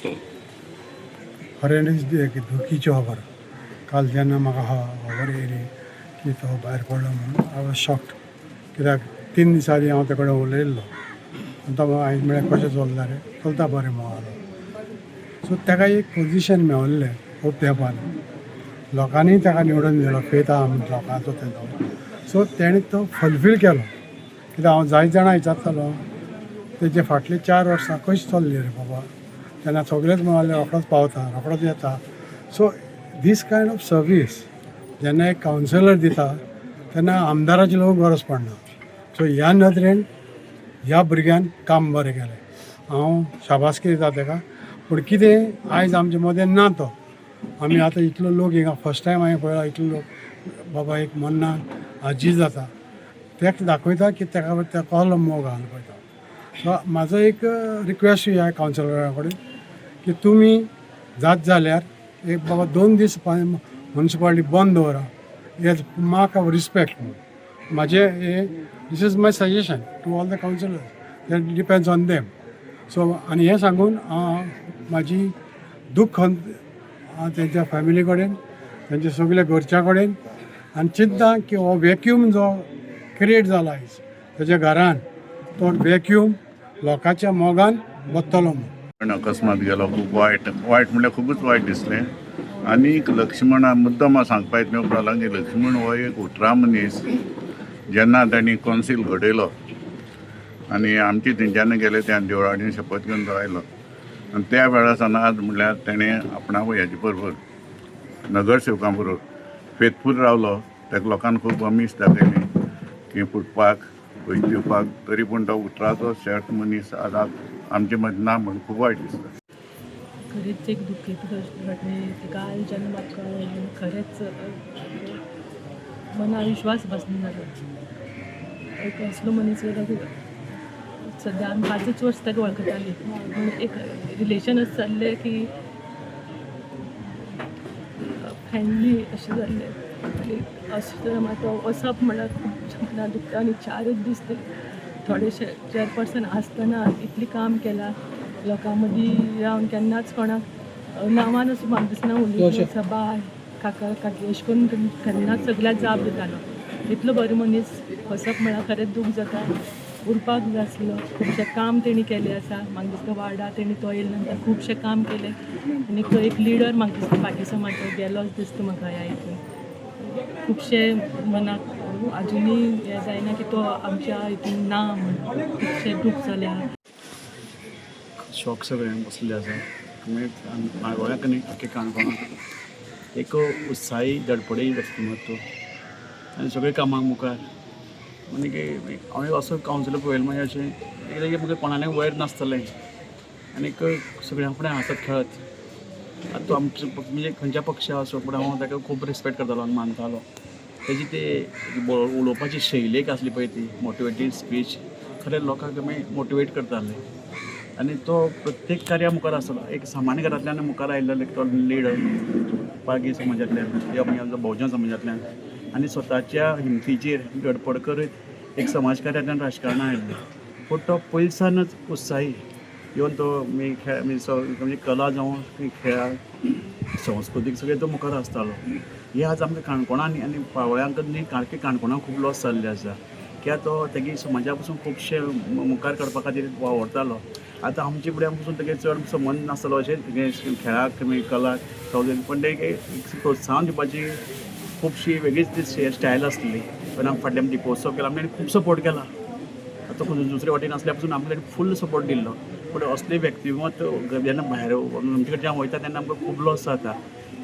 तो. खऱ्यांनीच एक दुखीची खबर. काल जेन्ना म्हाका खबर येयली की तो भायर पडलो म्हणून, I was shocked. कित्याक 3 दिसां आदीं हांव ते कडेन उलयल्लो आनी तो हांवें म्हळें, कशें चल्लां रे? चलता बरें म्हणलो. सो ताका एक पोजिशन मेवल्लें खूब तेंपान. लोकांनी ताका निवडून दिलो, फेथ आहा लोकांचो तेजो. सो तेणें तो फुलफील केलो. कित्याक हांव जायत जाणां विचारतालो, तेजे फाटली 4 वर्सां कशी चल्ली रे बाबा? तेन्ना सगळेच म्हणले, रोखडोच पावता, रोखडोच येता. So this kind of service जेन्ना एक कावन्सिलर दिता तेन्ना आमदाराची लोक गरज पडना. सो ह्या नदरेन ह्या भुरग्यान काम बरें केलें. हांव शाबासकी दिता ताका. पूण कितें, आयज आमचे मदें ना तो. आमी आतां इतलो लोक हिंगा, फर्स्ट टायम हांवें पळयला इतलो लोक बाबा एक मन्नाक आजी जाता. तेक दाखयता की ताका त्या कसलो मोग आहा पळय तो. सो म्हाजो एक रिक्वेस्ट ह्या कावन्सिलरा कडेन की तुमी जात जाल्यार एक बाबा 2 दीस म्युनिसिपालिटी बंद दवरा, एज मार्क ऑफ रिस्पेक्ट म्हणून. म्हाजें हे, this is my suggestion to all the councillors, that depends on them. So आनी हें सांगून हांव म्हाजी दुख्ख हांव तेंच्या फॅमिली कडेन, तेंच्या सगल्या घरच्या कडेन आनी चिंता की हो वॅक्यूम जो क्रिएट जाला आयज तेज्या घरान, तो वॅक्यूम लोकांच्या मोगान वतलो म्हूण. पण अकस्मात गेलो, खूब वायट. वायट म्हणल्यार खुबूच वायट दिसलें. आनीक लक्ष्मणा मुद्दम हांव सांगपा येतलें उपरांत की लक्ष्मण हो एक उतरा मनीस. जेन्ना तांणी कौन्सील घडयलो आनी आमची थंयच्यान गेले त्या देवळांनी शपथ घेवन तो आयलो आनी त्या वेळार सावन आज म्हणल्यार तेणें आपणा हेजे बरोबर, नगरसेवकां बरोबर फेथफूल रावलो. ताका लोकांक खूब अमीस दाखयली की फुटपाक पयशे दिवपाक, तरी पूण तो उतराचो शेर्त मनीस आज आमचे मदीं ना म्हूण खूब वायट दिसता. खरेंच एक दुखेची घटना. काल जेन्ना म्हाका कळ्ळें, खरेंच मना विश्वास बसना जालो. एक असलो मनीस गेलो की सद्या आमी पांचच वर्स ताका वळखतालीं, पूण एक रिलेशन अशें जाल्लें की फ्रेंडली अशें जाल्लें. आनी अशें तर म्हाका वचप म्हणल्यार खूब मना दुखता. आनी चारच दीस ते थोडेशे चेअरपर्सन आसतना इतलें काम केलां लोकां मदीं रावन. केन्नाच कोणाक नांवान असो म्हाका दिसना उलयलो. बाय, काका, काकी अशें करून केन्नाच सगळ्याक जाप दितालो. इतलो बरो मनीस वचप म्हळ्यार खरेंच दूख जाता. उरपाक जाय आसलो. खुबशें काम तेणी केलें आसा. म्हाका दिसता वार्डार तेणी तो येयले नंतर खुबशें काम केलें आनी तो एक लिडर म्हाका दिसता पागी समाजाचो गेलोच दिसता म्हाका. ह्या हितून खुबशे मनाक आजुनूय हें जायना की तो आमच्या हितून ना म्हण. खुबशें दूख जालें. शॉक सगळ्यांक बसलेले आसा. मागीर गोंयाक न्ही, आख्खे काणकोणाक. एक उत्साही, धडपडी व्यक्तिमत्व आनी सगळे कामाक मुखार. आनी हांवें असो कावन्सिलर पळयलो, मागीर अशें कित्याक म्हाका कोणालें वयर नासतलें आनीक सगळ्यां फुडें हांसत खेळत. आतां तो आमचो म्हणजे खंयच्या पक्षा आसूं, पूण हांव ताका खूब रिस्पेक्ट करतालो आनी मानतालो. तेजी ते उलोवपाची शैली एक आसली पळय, ती मोटिवेटीड स्पीच खरें लोकांक मागीर मोटिवेट करताले आनी तो प्रत्येक कार्या मुखार आसतालो. एक सामान्य घरांतल्यान मुखार आयिल्लो एक तो लिडर, पागी समाजांतल्यान या म्हणजे भोवजन समाजांतल्यान, आनी स्वताच्या हिमतीचेर धडपड करीत एक समाज कार्यांतल्यान राजकारणां आयिल्लो. पूण तो पयलींसानच उत्साही येवन तो खेळ म्हणजे कला जावं, खेळा, संस्कृतीक सगळें तो मुखार आसतालो. हे आज आमकां काणकोणान आनी पावळ्यांक न्ही, सारकें काणकोणाक खूब लॉस जाल्लें आसा, कित्याक तो तेगे समाजा पसून खुबशे मुखार काडपा खातीर वावुरतालो. आतां आमचे फुड्यां पसून तेगे चड संबंद नासतालो अशें खेळाक, कलाक, पण ते प्रोत्साहन दिवपाची खुबशी वेगळीच ती स्टायल आसली. पण आमी फाटल्यान दिपोत्सव केला, आमी खूब सपोर्ट केला. आतां दुसरे वाटेन आसल्या पसून आमकां फूल सपोर्ट दिल्लो. पूण असले व्यक्तिमत्व जेन्ना भायर आमचे कडच्यान वयता तेन्ना आमकां खूब लॉस जाता.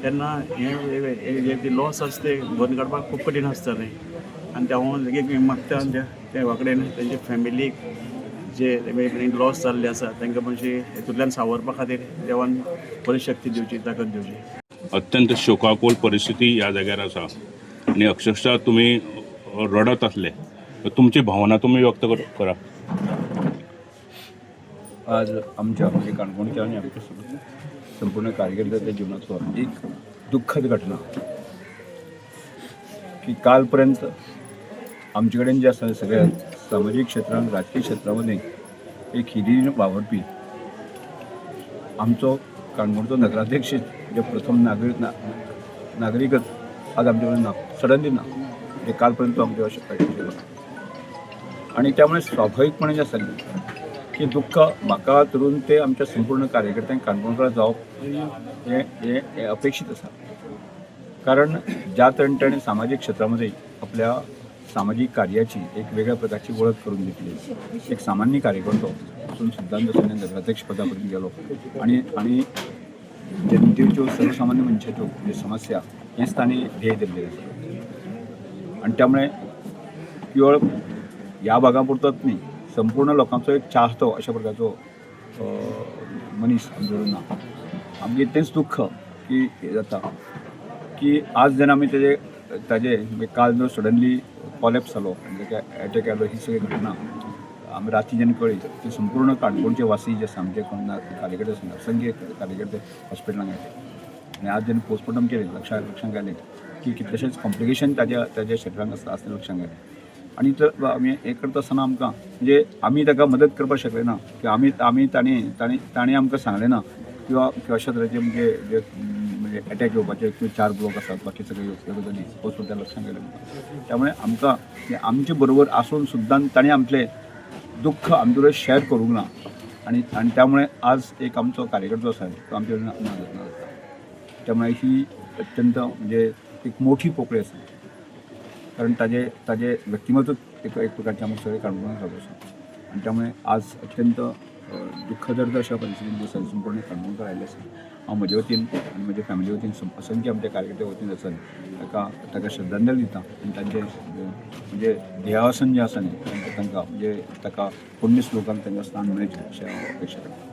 तेन्ना हें लॉस आसा ते भरून काडपाक खूब कठीण आसतलें. आनी ते हांव लेगीत मागता देवा कडेन, तेंच्या फॅमिलीक जे लॉस जाल्ले आसा तांकां मातशी हेतूंतल्यान सावरपा खातीर देवान बरी शक्ती दिवची, ताकद दिवची. अत्यंत शोकाकुल परिस्थिती ह्या जाग्यार आसा आनी अक्षरशः तुमी रडत आसले. तर तुमची भावना तुमी व्यक्त करा. आज आमच्या म्हणजे काणकोणच्या आनी आमच्या संपूर्ण कार्यकर्त्याच्या जिवनाचो एक दुःखद घटना की कालपर्यंत आमचे कडेन जे आसा सगळ्या सामाजीक क्षेत्रांत, राजकीय क्षेत्रामध्ये एक हिरिरीन वावरपी आमचो काणकोणचो नगराध्यक्ष जे प्रथम नागरीक नागरीकच आज आमचे कडेन ना, सडनली ना, म्हणजे कालपर्यंत तो आमच्या शकता. आणि त्यामुळे स्वाभाविकपणे जे आसा न्ही की दुख्ख म्हाका धरून ते आमच्या संपूर्ण कार्यकर्त्यांक काणकोणकार जावप हें हें हें अपेक्षीत आसा. कारण ज्या तरेन ताणें सामाजीक क्षेत्रामध्ये आपल्या सामाजीक कार्याची एक वेगळ्या प्रकारची वळख करून घेतली, एक सामान्य कार्यकर्तो असून सुद्दां जसो नगराध्यक्ष पदापर्यंत गेलो आणि आणि जनतेच्यो सर्वसामान्य मनशाच्यो म्हणजे समस्या हेच ताणें ध्येय दिल्लें आसा. आणि त्यामुळे केवळ ह्या भागा पुरतोच न्ही, संपूर्ण लोकांचो एक चाहतो अशा प्रकारचो मनीस आमचे कडेन ना. आमगेर तेंच दुख्ख की जाता की आज जेन्ना आमी तेजे ताजे म्हणजे काल जो सडनली कॉलेप्स जालो आनी ताका एटॅक आयलो, ही सगळी घटना आमी राती जेन्ना कळ्ळी ती संपूर्ण काणकोणचे वासी जे आसा आमचे कोण कार्यकर्ते आसा असंख्य कार्यकर्ते हॉस्पिटलांत आयले आनी आज जेन्ना पोस्टमॉर्टम केलें लक्षांत आयलें की कितलेशेच कॉम्प्लिकेशन ताज्या ताज्या शरिरांत आसता आसलें लक्षांत आयलें. आनी तर आमी हें करता आसतना आमकां म्हणजे आमी ताका मदत करपाक शकले ना किंवा आमी आमी ताणें ताणें ताणें आमकां सांगलें ना किंवा अशा तरेचे म्हणजे जे म्हणजे एटॅक येवपाचे किंवा 4 ब्लॉक आसात बाकी सगळे गजाली पोस्टमॉर्टम लक्षांत आयलें. त्यामुळे आमकां आमचे बरोबर आसून सुद्दां ताणें आमचें दुख्ख आमचे बरोबर शेअर करूंक ना आनी आनी त्यामुळे आज एक आमचो कार्यकर्तो आसा तो आमचे ना जाता. त्यामुळे ही अत्यंत म्हणजे एक मोठी पोकळी आसा, कारण ताजे ताजे व्यक्तिमत्व एक एक प्रकारचे आमकां सगळे काणकोणाक खबर आसा. आनी त्यामुळे आज अत्यंत दुःखदर्द अशा परिस्थितीन आसा संपूर्ण काणकोणकार आयिल्ले आसा. हांव म्हजे वतीन आनी म्हज्या फॅमिली वतीन असंख्य आमच्या कार्यकर्त्या वतीन आसा ताका ताका श्रद्धांजली दिता आनी तांचे म्हणजे ध्येयासन जें आसा न्ही तांकां म्हणजे ताका पुण्य श्लोकान तांकां स्थान मेळचें अशें हांव अपेक्षा करता.